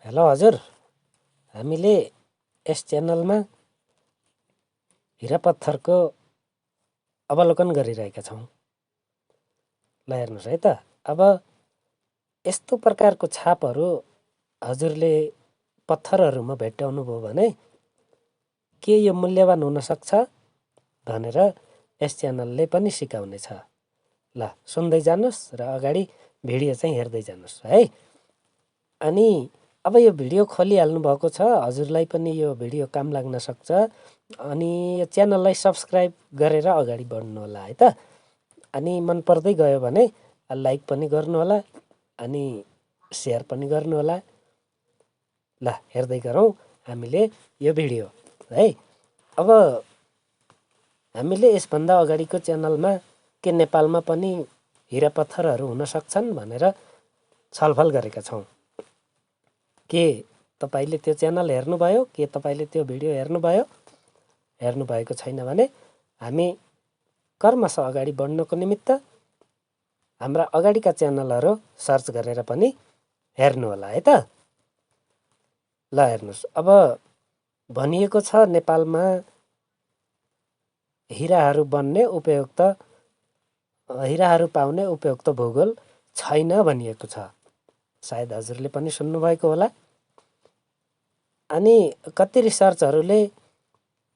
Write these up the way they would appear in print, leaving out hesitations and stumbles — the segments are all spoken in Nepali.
हेलो हजुर, हामीले यस च्यानलमा हिरा पत्थरको अवलोकन गरिरहेका छौँ। ल हेर्नुहोस् है त। अब यस्तो प्रकारको छापहरू हजुरले पत्थरहरूमा भेट्टाउनुभयो भने के यो मूल्यवान हुन सक्छ भनेर यस च्यानलले पनि सिकाउनेछ। ल सुन्दै जानुहोस् र अगाडि भिडियो चाहिँ हेर्दै जानुहोस् है। अनि अब यो भिडियो खोलिहाल्नु भएको छ, हजुरलाई पनि यो भिडियो काम लाग्न सक्छ। अनि यो च्यानललाई सब्सक्राइब गरेर अगाडि बढ्नु होला है त। अनि मन पर्दै गयो भने लाइक पनि गर्नु होला अनि सेयर पनि गर्नु होला। ल हेर्दै गरौँ हामीले यो भिडियो है। अब हामीले यसभन्दा अगाडिको च्यानलमा के नेपालमा पनि हिरा पत्थरहरू हुन सक्छन् भनेर छलफल गरेका छौँ। के तपाईँले त्यो च्यानल हेर्नुभयो? के तपाईँले त्यो भिडियो हेर्नुभयो? हेर्नुभएको छैन भने हामी कर्मशः अगाडि बढ्नको निमित्त हाम्रा अगाडिका च्यानलहरू सर्च गरेर पनि हेर्नु होला है त। ल हेर्नुहोस्, अब भनिएको छ नेपालमा हिराहरू बन्ने उपयुक्त हिराहरू पाउने उपयुक्त भूगोल छैन भनिएको छ। सायद हजुरले पनि सुन्नुभएको होला। अनि कति रिसर्चहरूले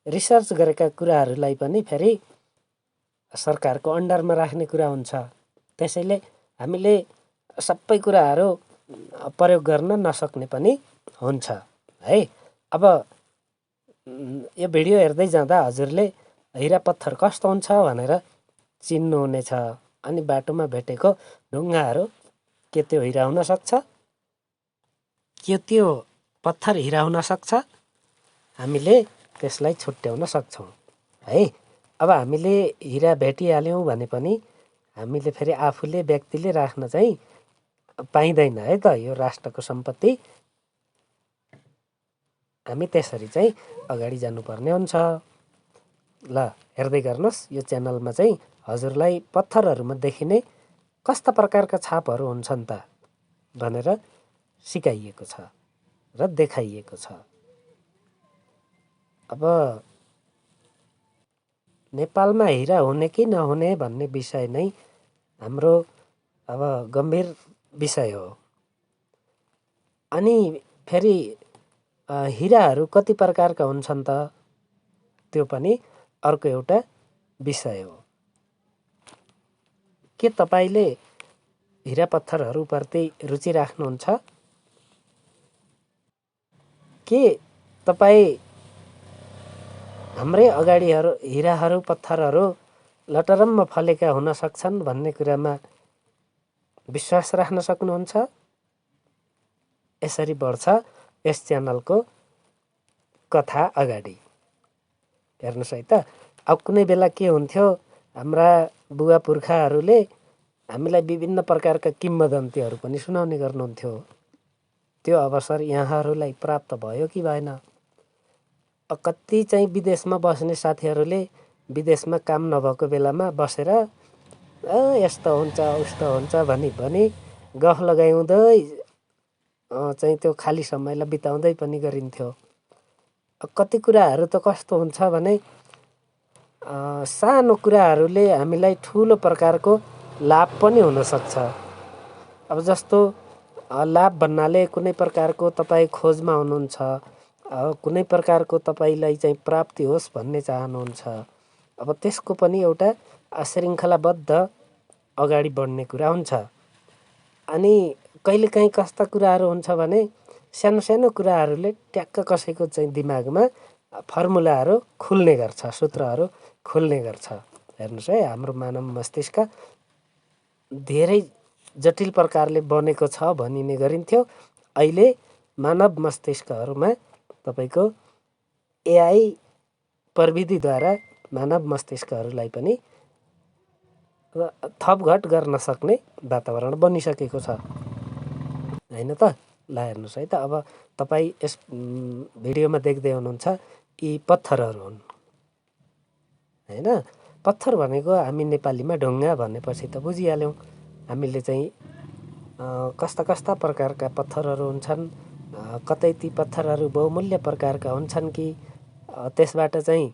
रिसर्च गरेका कुराहरूलाई पनि फेरि सरकारको अन्डरमा राख्ने कुरा हुन्छ। त्यसैले हामीले सबै कुराहरू प्रयोग गर्न नसक्ने पनि हुन्छ है। अब यो भिडियो हेर्दै जाँदा हजुरले हिरा पत्थर कस्तो हुन्छ भनेर चिन्नुहुनेछ। अनि बाटोमा भेटेको ढुङ्गाहरू के त्यो हिरा हुन सक्छ? के त्यो पत्थर हिरा हुन सक्छ? हामीले त्यसलाई छुट्याउन सक्छौँ है। अब हामीले हिरा भेटिहाल्यौँ भने पनि हामीले फेरि आफूले व्यक्तिले राख्न चाहिँ पाइँदैन है त। यो राष्ट्रको सम्पत्ति। हामी त्यसरी चाहिँ अगाडि जानुपर्ने हुन्छ। ल हेर्दै गर्नुहोस्, यो च्यानलमा चाहिँ हजुरलाई पत्थरहरूमा देखिने कस्ता प्रकारका छापहरू हुन्छन् त भनेर सिकाइएको छ र देखाइएको छ। अब नेपालमा हिरा हुने कि नहुने भन्ने विषय नै हाम्रो अब गम्भीर विषय हो। अनि फेरि हिराहरू कति प्रकारका हुन्छन् त त्यो पनि अर्को एउटा विषय हो। के तपाईँले हिरा पत्थरहरूप्रति रुचि राख्नुहुन्छ? के तपाईँ हाम्रै अगाडिहरू हिराहरू पत्थरहरू लटरम्म फलेका हुन सक्छन् भन्ने कुरामा विश्वास राख्न सक्नुहुन्छ? यसरी बढ्छ यस च्यानलको कथा अगाडि। हेर्नुहोस् है त। अब कुनै बेला के हुन्थ्यो, हाम्रा बुवा पुर्खाहरूले हामीलाई विभिन्न प्रकारका किम्वदन्तीहरू पनि सुनाउने गर्नुहुन्थ्यो। त्यो अवसर यहाँहरूलाई प्राप्त भयो कि भएन? कति चाहिँ विदेशमा बस्ने साथीहरूले विदेशमा काम नभएको बेलामा बसेर यस्तो हुन्छ उस्तो हुन्छ भनी गफ लगाउँदै चाहिँ त्यो खाली समयलाई बिताउँदै पनि गरिन्थ्यो। कति कुराहरू त कस्तो हुन्छ भने सानो कुराहरूले हामीलाई ठुलो प्रकारको लाभ पनि हुनसक्छ। अब जस्तो लाभ भन्नाले कुनै प्रकारको तपाईँ खोजमा हुनुहुन्छ, कुनै प्रकारको तपाईँलाई चाहिँ प्राप्ति होस् भन्ने चाहनुहुन्छ। अब त्यसको पनि एउटा श्रृङ्खलाबद्ध अगाडि बढ्ने कुरा हुन्छ। अनि कहिलेकाहीँ कस्ता कुराहरू हुन्छ भने सानो सानो कुराहरूले ट्याक्क कसैको चाहिँ दिमागमा फर्मुलाहरू खुल्ने गर्छ, सूत्रहरू खुल्ने गर्छ। हेर्नुहोस् है, हाम्रो मानव मस्तिष्क धेरै जटिल प्रकारले बनेको छ भनिने गरिन्थ्यो। अहिले मानव मस्तिष्कहरूमा तपाईँको एआई प्रविधिद्वारा मानव मस्तिष्कहरूलाई पनि थपघट गर्न सक्ने वातावरण बनिसकेको छ होइन त। ल हेर्नुहोस् है त। अब तपाईँ यस भिडियोमा देख्दै हुनुहुन्छ यी पत्थरहरू हुन् होइन। पत्थर भनेको हामी नेपालीमा ढुङ्गा भनेपछि त बुझिहाल्यौँ। हामीले चाहिँ कस्ता कस्ता प्रकारका पत्थरहरू हुन्छन् कतै ती पत्थरहरू बहुमूल्य प्रकारका हुन्छन् कि त्यसबाट चाहिँ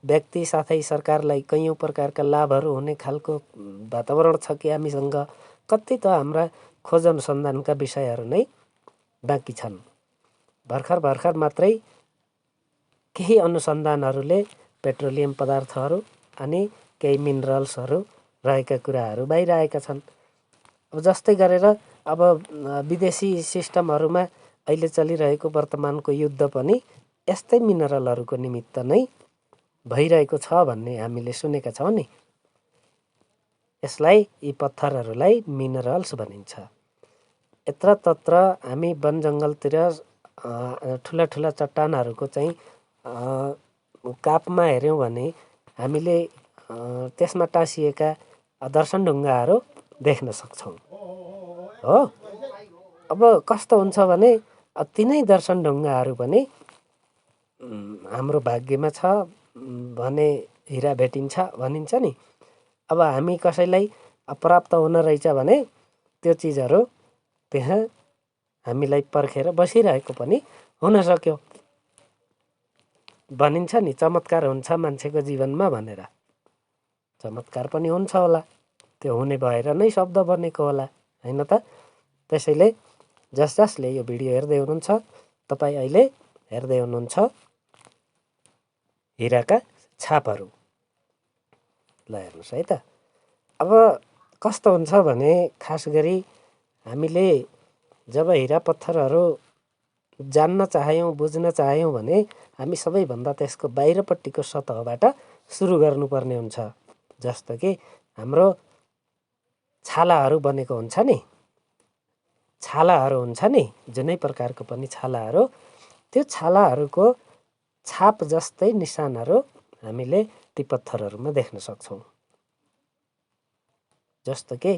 व्यक्ति साथै सरकारलाई कैयौँ प्रकारका लाभहरू हुने खालको वातावरण छ कि हामीसँग, कति त हाम्रा खोज अनुसन्धानका विषयहरू नै बाँकी छन्। भर्खर मात्रै केही अनुसन्धानहरूले पेट्रोलियम पदार्थहरू अनि केही मिनरल्सहरू रहेका कुराहरू बाहिर आएका छन्। अब जस्तै गरेर अब विदेशी सिस्टमहरूमा अहिले चलिरहेको वर्तमानको युद्ध पनि यस्तै मिनरलहरूको निमित्त नै भइरहेको छ भन्ने हामीले सुनेका छौँ नि। यसलाई यी पत्थरहरूलाई मिनरल्स भनिन्छ। यत्र तत्र हामी वन जङ्गलतिर ठुला ठुला चट्टानहरूको चाहिँ कापमा हेऱ्यौँ भने हामीले त्यसमा टाँसिएका दर्शन ढुङ्गाहरू देख्न सक्छौँ हो। अब कस्तो हुन्छ भने तिनै दर्शन ढुङ्गाहरू पनि हाम्रो भाग्यमा छ भने हिरा भेटिन्छ भनिन्छ नि। अब हामी कसैलाई प्राप्त हुन रहेछ भने त्यो चिजहरू त्यहाँ हामीलाई पर्खेर बसिरहेको पनि हुन सक्यो। भनिन्छ नि चमत्कार हुन्छ मान्छेको जीवनमा भनेर। चमत्कार पनि हुन्छ होला, त्यो हुने भएर नै शब्द बनेको होला, होइन त? त्यसैले जसले यो भिडियो हेर्दै हुनुहुन्छ, तपाईँ अहिले हेर्दै हुनुहुन्छ हिराका छापहरू। ल हेर्नुहोस् है त। अब कस्तो हुन्छ भने खास गरी हामीले जब हिरा पत्थरहरू जान्न चाह्यौँ, बुझ्न चाह्यौँ भने हामी सबैभन्दा त्यसको बाहिरपट्टिको सतहबाट सुरु गर्नुपर्ने हुन्छ। जस्तो कि हाम्रो छालाहरू बनेको हुन्छ नि, छालाहरू हुन्छ नि, जुनै प्रकारको पनि छालाहरू, त्यो छालाहरूको छाप जस्तै निशानहरू हामीले ती पत्थरहरूमा देख्न सक्छौँ। जस्तो कि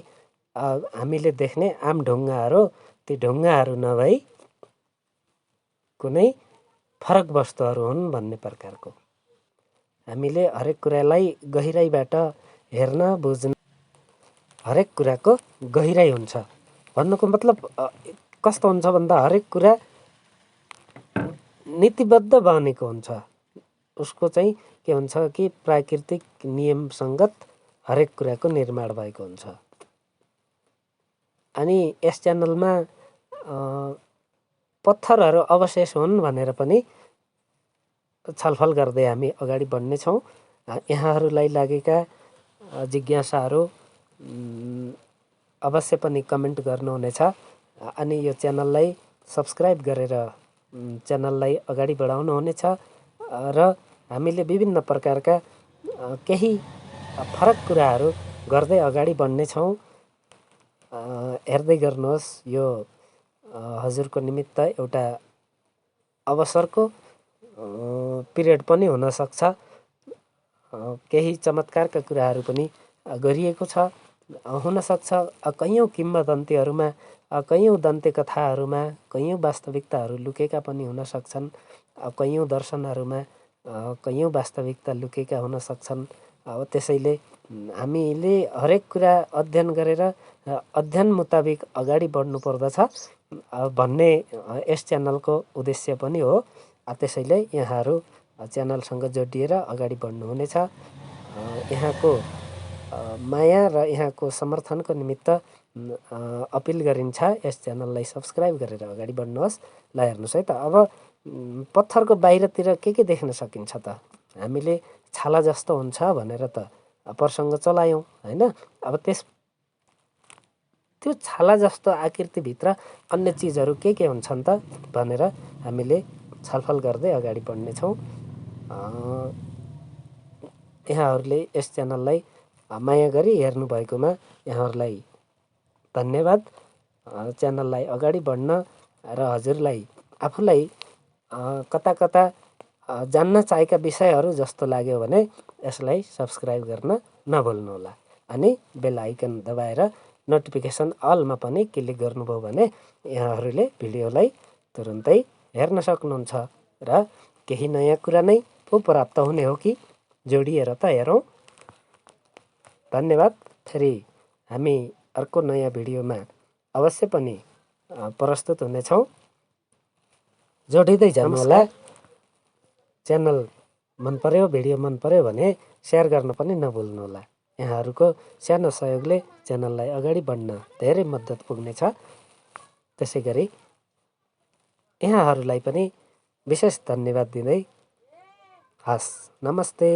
हामीले देख्ने आम ढुङ्गाहरू ती ढुङ्गाहरू नभई कुनै फरक वस्तुहरू हुन् भन्ने प्रकारको। हामीले हरेक कुरालाई गहिराइबाट हेर्न बुझ्न, हरेक कुराको गहिराइ हुन्छ भन्नुको मतलब कस्तो हुन्छ भन्दा हरेक कुरा नीतिबद्ध बनेको हुन्छ। उसको चाहिँ के हुन्छ कि प्राकृतिक नियम सङ्गत हरेक कुराको निर्माण भएको हुन्छ। अनि यस च्यानलमा पत्थरहरू अवशेष हुन् भनेर पनि छलफल गर्दै हामी अगाडि बढ्नेछौँ। यहाँहरूलाई लागेका जिज्ञासाहरू अवश्य पनि कमेन्ट गर्नुहुनेछ अनि यो च्यानललाई सब्सक्राइब गरेर च्यानललाई अगाडि बढाउनुहुनेछ र हामीले विभिन्न प्रकारका केही फरक कुराहरू गर्दै अगाडि बढ्नेछौँ। हेर्दै गर्नुहोस्। यो हजुरको निमित्त एउटा अवसरको पिरियड पनि हुनसक्छ। केही चमत्कारका कुराहरू पनि गरिएको छ। हुनसक्छ कैयौँ किम्वदन्तीहरूमा, कैयौँ दन्ते कथाहरूमा कैयौँ वास्तविकताहरू लुकेका पनि हुन सक्छन्। कैयौँ दर्शनहरूमा कैयौँ वास्तविकता लुकेका हुन सक्छन्। त्यसैले हामीले हरेक कुरा अध्ययन गरेर अध्ययन मुताबिक अगाडि बढ्नु पर्दछ भन्ने यस च्यानलको उद्देश्य पनि हो। त्यसैले यहाँहरू च्यानलसँग जोडिएर अगाडि बढ्नुहुनेछ। यहाँको माया र यहाँको समर्थनको निमित्त अपिल गरिन्छ यस च्यानललाई सब्सक्राइब गरेर अगाडि बढ्नुहोस्। ल हेर्नुहोस् है त। अब पत्थरको बाहिरतिर के देख्न सकिन्छ त? हामीले छाला जस्तो हुन्छ भनेर त प्रसङ्ग चलायौँ, होइन? अब त्यो छाला जस्तो आकृतिभित्र अन्य चिजहरू के हुन्छन् त भनेर हामीले छलफल गर्दै अगाडि बढ्नेछौँ। यहाँहरूले यस च्यानललाई माया गरी हेर्नुभएकोमा यहाँहरूलाई धन्यवाद। च्यानललाई अगाडि बढ्न र हजुरलाई आफूलाई कता कता जान्न चाहेका विषयहरू जस्तो लाग्यो भने यसलाई सब्सक्राइब गर्न नभुल्नुहोला अनि बेल आइकन दबाएर नोटिफिकेसन अलमा पनि क्लिक गर्नुभयो भने यहाँहरूले भिडियोलाई तुरुन्तै हेर्न सक्नुहुन्छ र केही नयाँ कुरा नै पो प्राप्त हुने हो कि जोडिएर त हेरौँ। धन्यवाद। फेरि हामी अर्को नयाँ भिडियोमा अवश्य पनि प्रस्तुत हुनेछौँ। जोडिँदै जानुहोला। च्यानल मन पर्यो, भिडियो मन पर्यो भने सेयर गर्न पनि नभुल्नुहोला। यहाँहरूको सानो सहयोगले च्यानललाई अगाडि बढ्न धेरै मद्दत पुग्नेछ। त्यसै गरी यहाँहरूलाई पनि विशेष धन्यवाद दिँदै हस्, नमस्ते।